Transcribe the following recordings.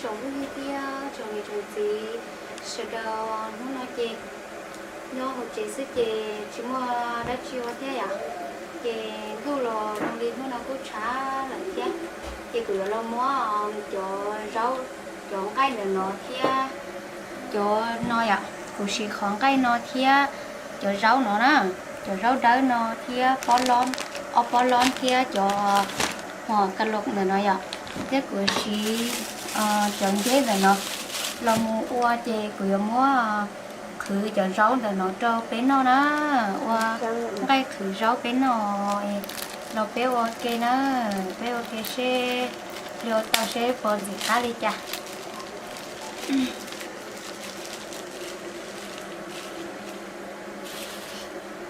Tsoom phooj ywg thiab tsoom niam tsoom txiv sawv daws, hnub no ces nyob hauv tsev xwb ces tsis muaj dab tsi ua thiab yom. Ces ntuj los zoo li hnub no kuj tshav lawm thiab, ces kuv yuav los muab cov zaub, cov nqaij ntawm no thiab cov no yom, kuv siv qhov nqaij no thiab cov zaub no na, cov zaub dawb no thiab pob lob, ob pob lob thiab cov hos ka loos ntawm no yom, thiab kuv siv cov nceb ntawm no los mus ua ces kuv yuav muab qhwv cov zaub ntawm no rau peb noj na, ua nqaij qhwv zaub peb noj, los peb ua ke na, peb ua ke seb, ua tau seb puas ntxim qab li cas.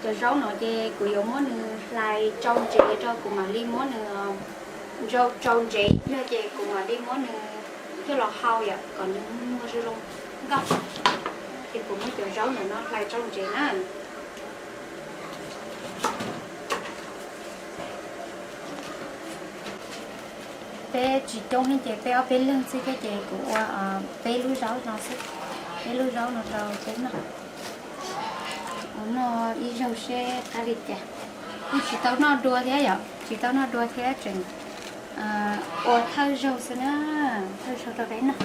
Cov zaub no ces kuv yuav muab nws hlais tsau ntsev rau, kuv mam li muab nws tsau ntsev ib pliag ces kuv mam li muab nws coj los hau yom, kom nws muag zoo zoo nkauj. Ces kuv muab cov zaub ntawm no hlais tsau ntsev na. Peb tsis coob heev ces peb ob peb leeg xwb thiab ces kuv ua peb lub zaub no xwb, peb lub zaub no rau peb noj. Ua noj ib zaug seb qab li cas. Kuj tsis tau noj dua thiab yom, tsis tau noj dua thiab tseem ua thawj zaug xwb na, thawj zaug rau peb noj.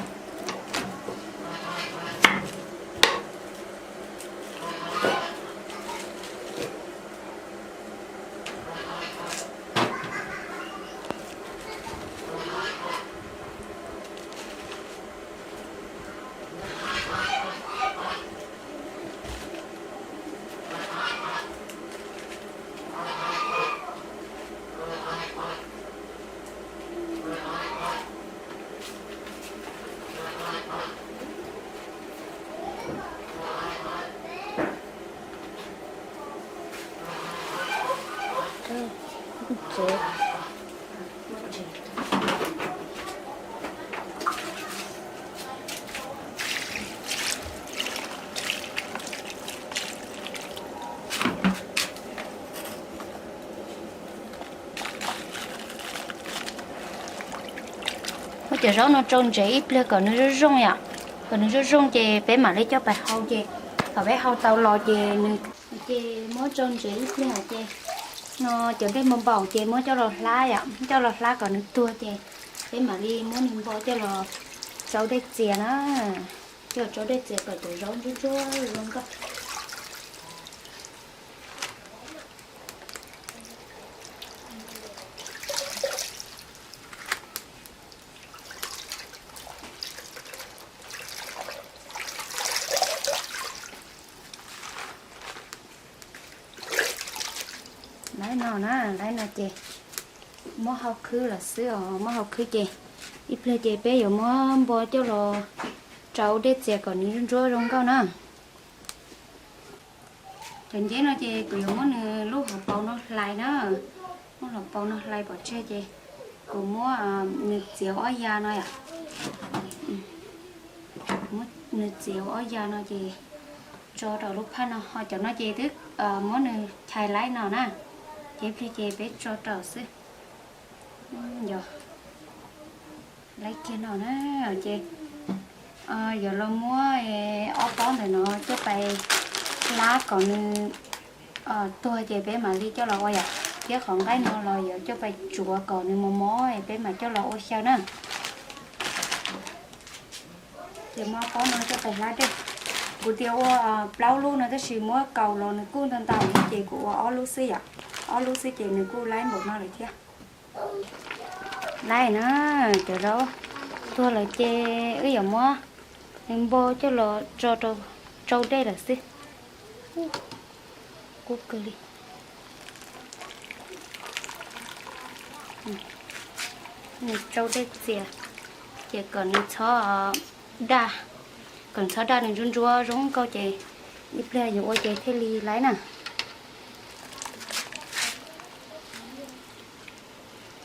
Muab cov zaub no tsau ntsev ib pliag kom nws zoo zoo yom, kom nws zoo zoo ces peb mam li coj pais hau ces thaum peb hau tau los ces nws, ces muab tsau ntsev ib pliag ces no cov dej npau npaum ces muab coj los hlab yom, coj los hlab kom nws tuag ces peb mam li muab nws npo coj los tsau dej txias na, coj los tsau dej txias kom cov zaub ntsuab ntsuab zoo nkauj. Laib no na, laib no ces muab hau khwb lawm xwb os, muab hau khwb ces ib pliag ces peb yuav muab npo coj los tsau dej txias kom nws ntsuab zoo nkauj na. Cov nceb no ces kuv yuav muab nws lub hauv paus no hlais na, lub hauv paus no hlais pov tseg ces kuv muab nws txiav ob ya no yom, muab nws txiav ob ya no ces tso rau lub phaj no, ho cov no ces twb muab nws chais laib no na, ces ib pliag ces peb tso rau xwb. Yog laib kiag no na, ces yuav los muab ob pob ntawm no coj pais hlab kom nws tuag ces peb mam li coj los ua yom, thiab qhov nqaij no los yuav coj pais tsuav kom nws mos mos peb mam coj los ua xyaw na. Ces muab ob pob no coj pais hlab dej. Kuv tias ua plaub lub no tab sis muab kaus los nws kuj ntau ntau ces kuv ua ob lub xwb yom, ob lub xwb ces nws kuj laib npaum no lawm thiab. Laib na, cov zaub tuag lawm ces wb yuav muab nws npo coj los tso rau tsau dej lawm xwb. Kub kawg li. Nws tsau dej txias, ces kom nws txhob daj, kom nws txhob daj, nws ntsuab ntsuab zoo nkauj ces ib pliag yuav ua ces thiaj li laib na.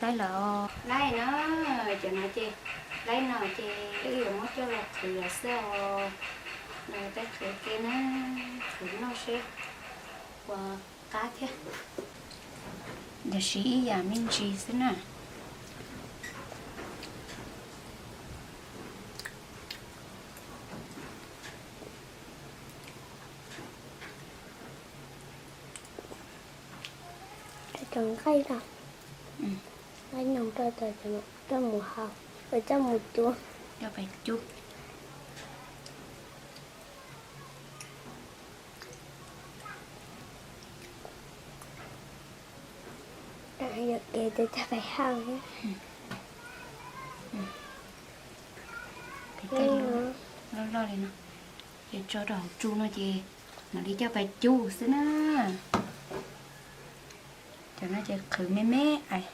Laib lawm, laib na, cov no ces laib no ces wb yuav muab coj los qhwv lawm xwb os. Los peb qhwv ke na, qhwv noj seb puas qab thiab. Yog siv ib yam me ntsis xwb na. Cov nqaij no, nqaij no rau, coj mus hau, coj mus cub. Coj pais cub. Yuam kev coj pais hau. Loj loj li no, ces tso rau hauv tsu no ces mam li coj pais cub xwb na. Cov no ces qhwv me me es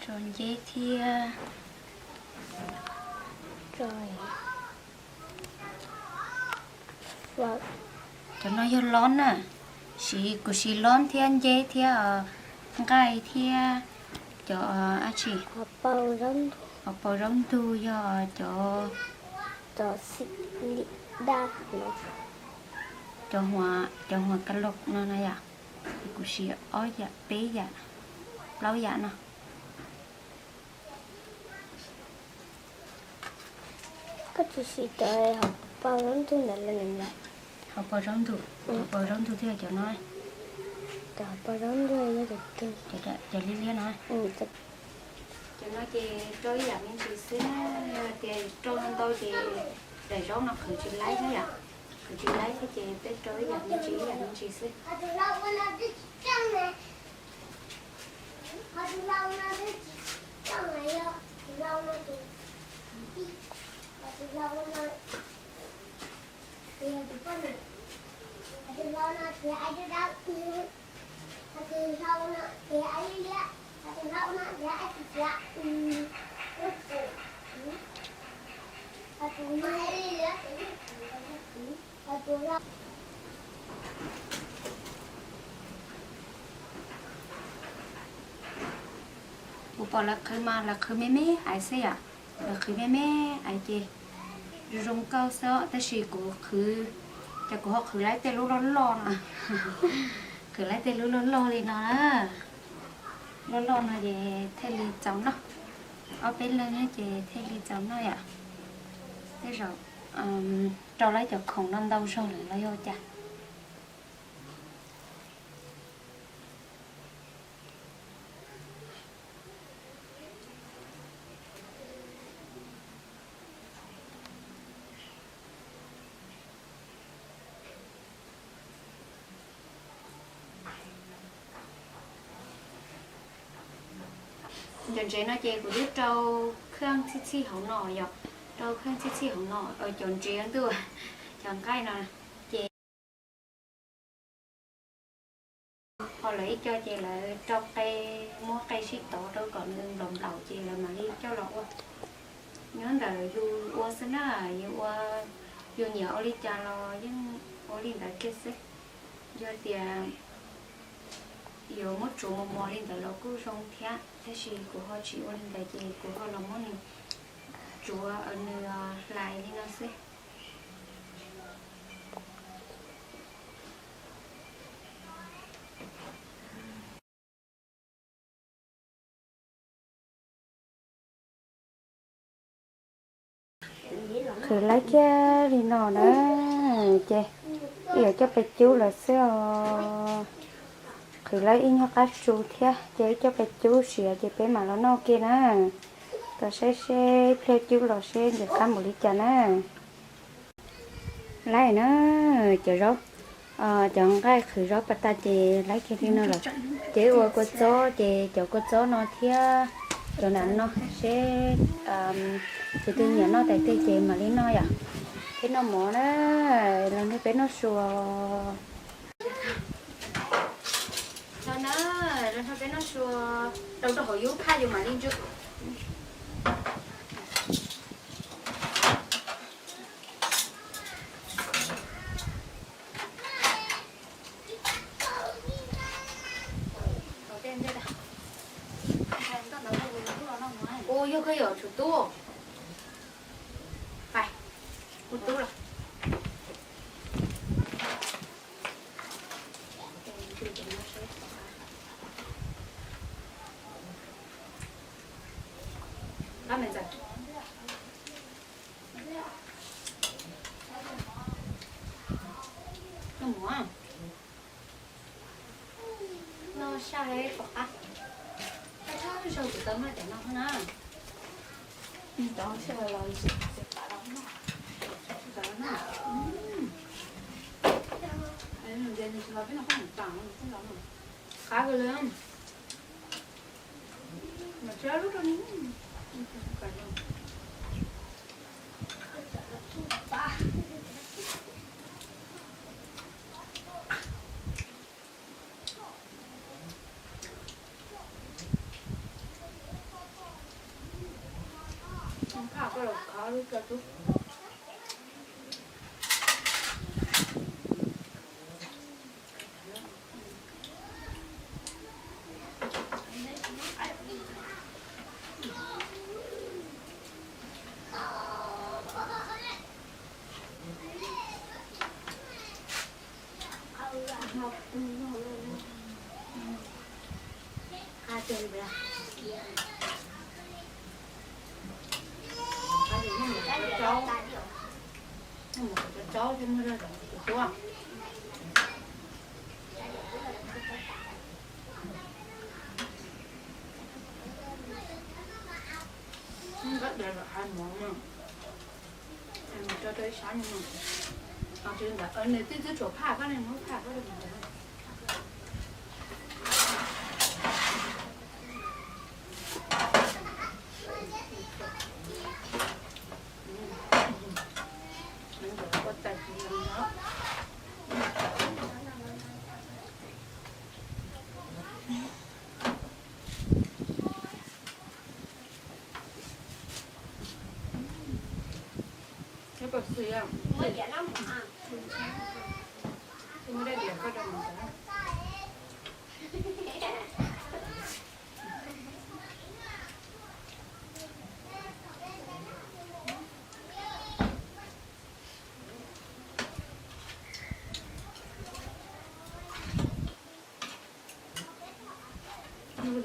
tso nceb thiab. Cov no yog lob na, siv, kuv siv lob thiab nceb thiab nqaij thiab cov dab tsi, hauv paus zaub ntug, yog cov, cov, cov hua, cov hua ka loj no na yom. Kuv siv ob yam, peb yam, plaub yam no. Koj tsis siv cov hauv paus zaub ntug ntawd los? Hauv paus zaub ntug, hauv paus zaub ntug thiaj cov no. Cov hauv paus zaub ntug, cov liab liab no. Cov no ces rau ib yam me ntsis xwb na, yog tias rau ntau ces daim zaub no qhwv tsis laib thiab yom, qhwv tsis laib thiab ces peb rau ib yam me ntsis ib yam me ntsis xwb. Kuv pom lawv qhwv mas lawv qhwv me me ais xwb yom, lawv qhwv me me ais ces zoo zoo nkauj xwb, tab sis kuv qhwv, ces kuv ho qhwv laib tej lub loj loj no, qhwv laib tej lub loj loj li no na, loj loj no ces thiaj li txaus noj, ob peb leeg ces thiaj li txaus noj yom. Tej zaum rau lawv cov khoom no ntau zog lawm los yog cas. Cov ntsev no ces kuv twb rau kheej txhij txhij hauv no yom, rau kheej txhij txhij hauv no, cov ntsev ntuj, cov nqaij no ces ho lawv ib co ces lawv rau qe, muab qe sib tov rau kom nws nplaum nplaum ces lawv mam li coj los ua. Nyob ntawm yus ua xwb na, yus ua, yus nyiam ua li cas los yeej ua li ntawd kiag xwb. Yog tias yuav muab tsuav mos mos li ntawd los kuj zoo thiab, tab sis kuv ho tsis ua li ntawd ces kuv ho los muab nws tsuav nws hlais li no xwb. Qhwv laib kiag li no na, ces wb yuav coj pais cub lawm xwb os. Qhwv laib ib nyuag qab tsu thiab ces wb coj pais cub siav ces peb mam los noj kiag na. Tos saib seb pliag cub los seb nws qab npaum li cas na. Laib na, cov zaub, cov nqaij qhwv zaub pas tas ces laib kiag li no lawm. Ces ua kua txob ces cov kua txob no thiab cov nram no seb tus twg nyiam noj tais teg ces mam li noj yom. Peb noj mov na, los nrog peb noj sua. Los na, los nrog peb noj sua, rau rau hauv yus phaj yus mam li ntsuj. Ua yog koj yuav tsum tub. Pais, kuv tub los. Koj mus. Sau kuv tau maj cov no na. Tau sau los tau na. Qab kawg li. Mas tsis lub rau ni. Nws twb twb tshuav phaj koj ne, muab phaj koj.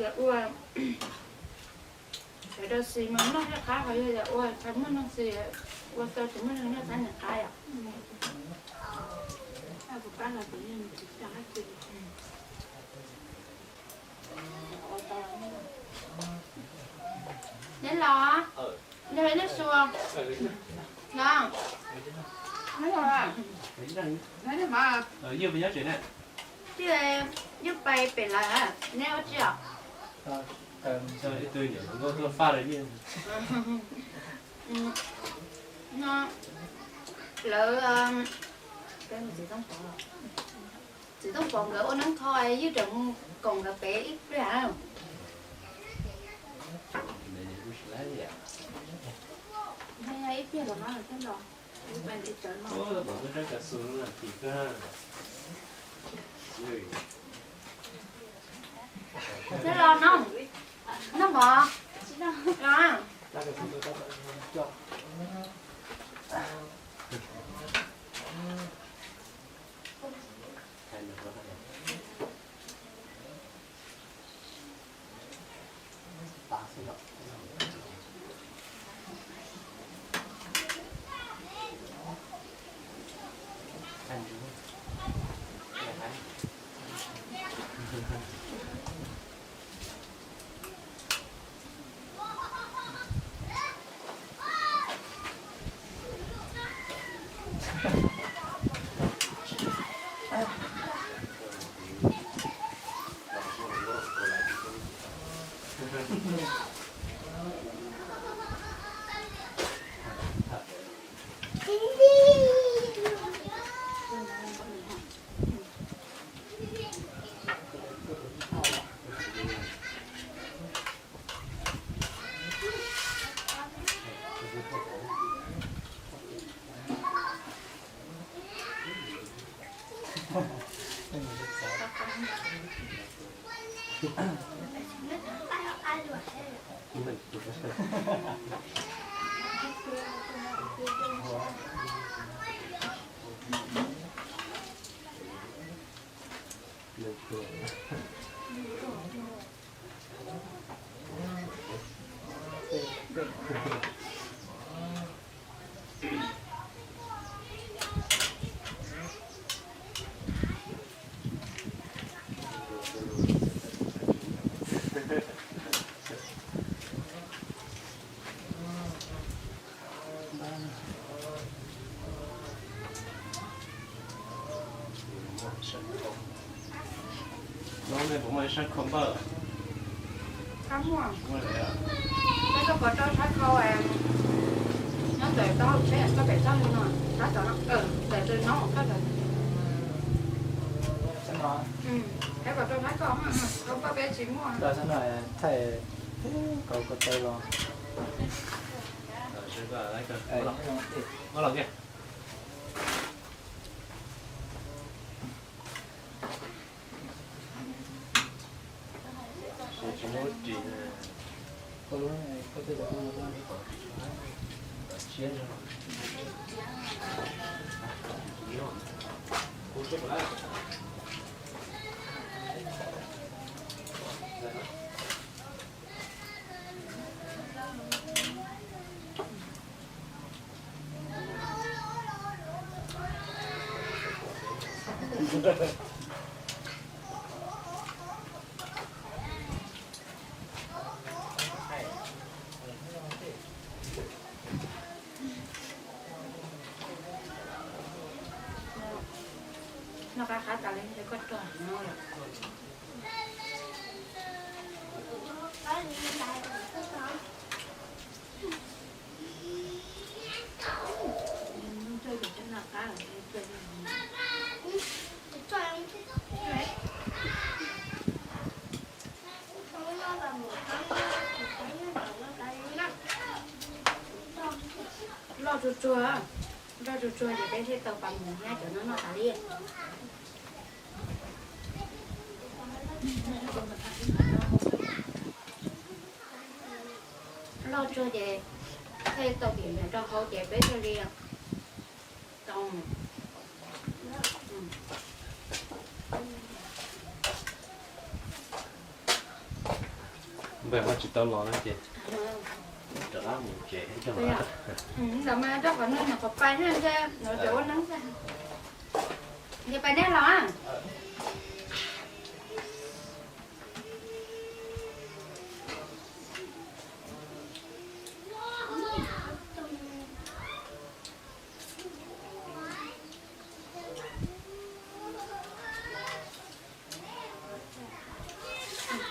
Yog ua sawv daws xis mas noj thiaj qab, ho yog ua tsis muaj neeg xis, ua tau tsis muaj neeg noj tab sis qab yom. Neb los, neb su, neb los, twb yeej pais pem lawm, neb ua tsi os? No lawv, txiv Tooj Pov nkawd ua neeb kho, ywj rawm mus koom nkawd pem ib pliag. Ib pliag los mas thiaj los. Neb los noj, noj mov los. Puas muaj ib sab khau npawj? Koj muaj. Muaj lawm. Peb koj puas rau sab khau nyob ntawm tau tsheb koj pem txoj no, sab tod no, ntawm tus no koj ntawd. Peb puas rau sab khau, khau npawj peb tsis muaj. Thaij kaus ko taw los. Noj qab qab tas li ces koj rau no lawm. Loj tsuag tsuag, loj tsuag tsuag ces peb thiaj tau pas mus thiab cov no noj tas li. Loj tsuag ces thiaj tau tim nram rau hauv ces peb thiaj li tau. Npawg ho tsis tau los no ces rov qab mus tsev. Ntawm mas rau qhov no nyuam qhuav pais na, ntshe no ces ua neeb xwb. Ces pais nej los.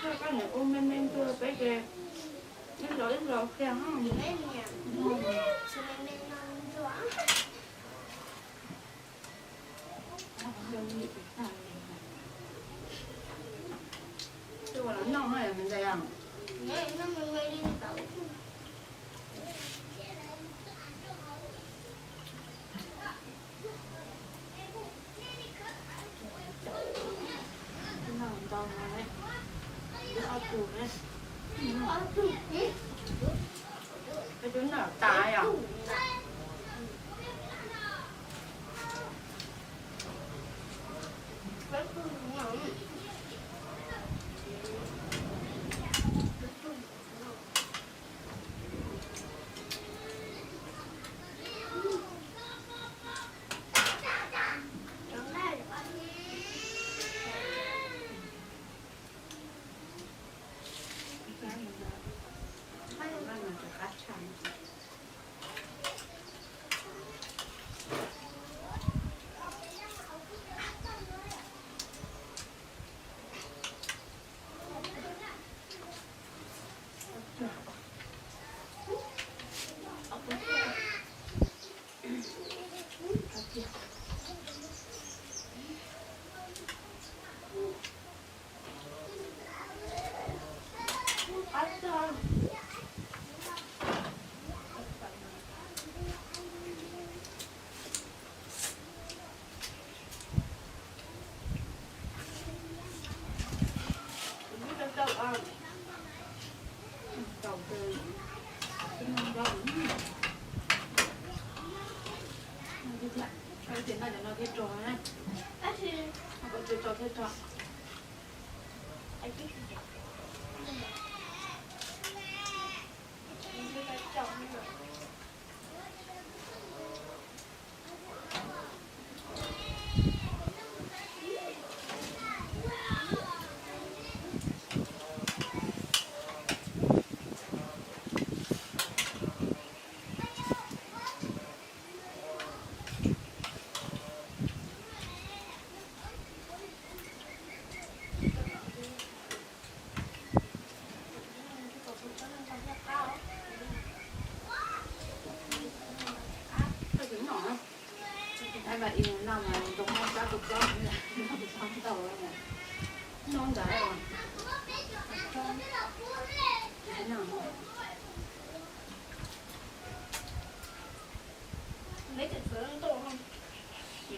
Koj niam ua me me ntua peb ces ib los ib los kiag. Ua los noj no me ntxhais. Noj ntau no, ob tug ne. Peb twb noj tas yom. Koj tsis noj, tab mas ib no mas ntoo noj kab kua txob, noj kua txob ntau, noj ntawd.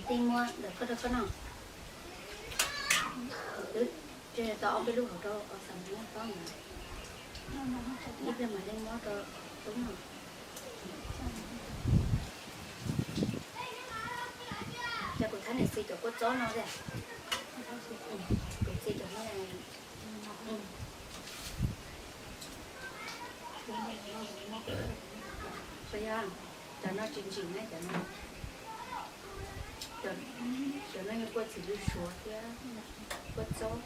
Tij muab ntawm koj rau koj noj. Twb tseg tau ob peb lub hauv rau xav muab tob ntawd. Ib pliag mam li muab rau tub noj. Ces kuv thab niam txiv cov kua txob no tiag. Kuv txiv cov no. Cov no tsis ntsim ne, cov no, cov no yog kua txiv lws suav thiab kua txob.